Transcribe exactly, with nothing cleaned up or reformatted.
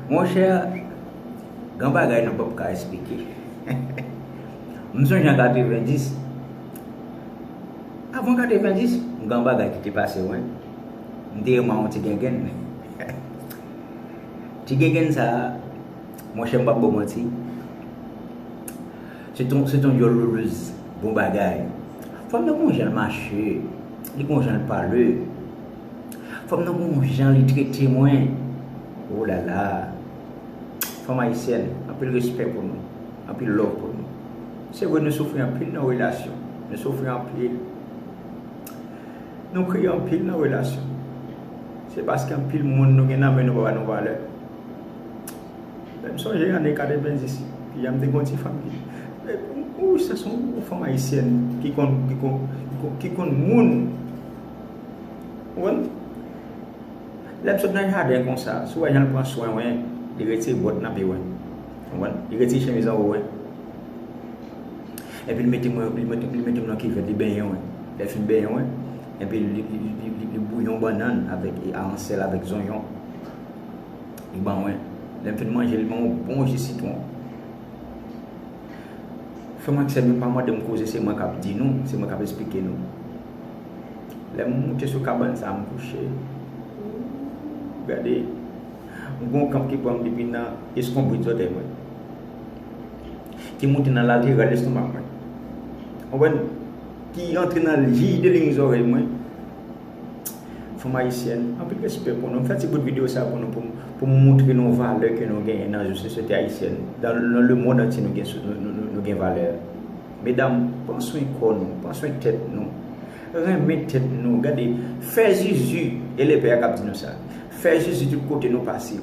Monchè, gen bagay nou p ap ka esplike. M sonje an katrevenndis. Avan katrevenndis, m gen bagay ki te pase, wi. M te renmen yon ti gengenn. Ti gengenn sa a, monchè, m p ap ba w manti. Se ton, se ton dyòl lolouz, bon bagay. Fanm nan gon jan l mache, li gon jan l pale. Fanm nan gon jan li trete mwen. Oh la la. Fanm ayisyèn, anpil respè pou nou. Anpil love pou nou. Se vre, nou soufri anpil nan relasyon. Nou soufri anpil. Nou kriye anpil nan relasyon. Se paske anpil moun nou gen nan men nou pa ba nou valè. Lè m sonje ane katrevenndis, jan m te gen yon ti fanm ki, ou, sa se yon fanm ayisyèn ki konn, ki konn, ki konn, ki konn moun. Ou konprann? Lè m sot nan jaden konsa, si w wè jan l pran swen mwen, li retire bòt nan pye mwen. Ou konprann? Li retire chemiz anwo mwen. Epi li mete mwen, li mete, li mete m nan kivèt, li benyen mwen. Lè l fin benyen mwen, epi li, li, li, li, li bouyi yon bannann avèk, e, aransèl avèk zonyon. Li ban mwen. Lè m fin manje, li ban mwen yon bon ji sitwon. Frè m ak sè m yo, pa mande m koze, se mwen k ap di nou, se mwen k ap esplike nou. Lè m moute sou kabann sa a, m kouche. Gade, m gen yon kanp ki pran m depi nan eskonbrit zòtèy mwen, ki moute nan lateral lestomak mwen. Konprann? Ki antre nan liy de liy zòrèy mwen. Fanm ayisyèn, anpil respè pou nou. M fè ti bout videyo sa pou nou, pou, pou m montre nou valè ke nou genyen nan sosyete ayisyèn. Dans le monde entier, nou gen, nou, nou, nou, nou gen valè. Medam, pran swen kò nou, pran swen tèt nou. Renmen tèt nou. Gade, fè zuzu, e lepè a k ap di nou sa. Fè zuzu tout kote nou pase.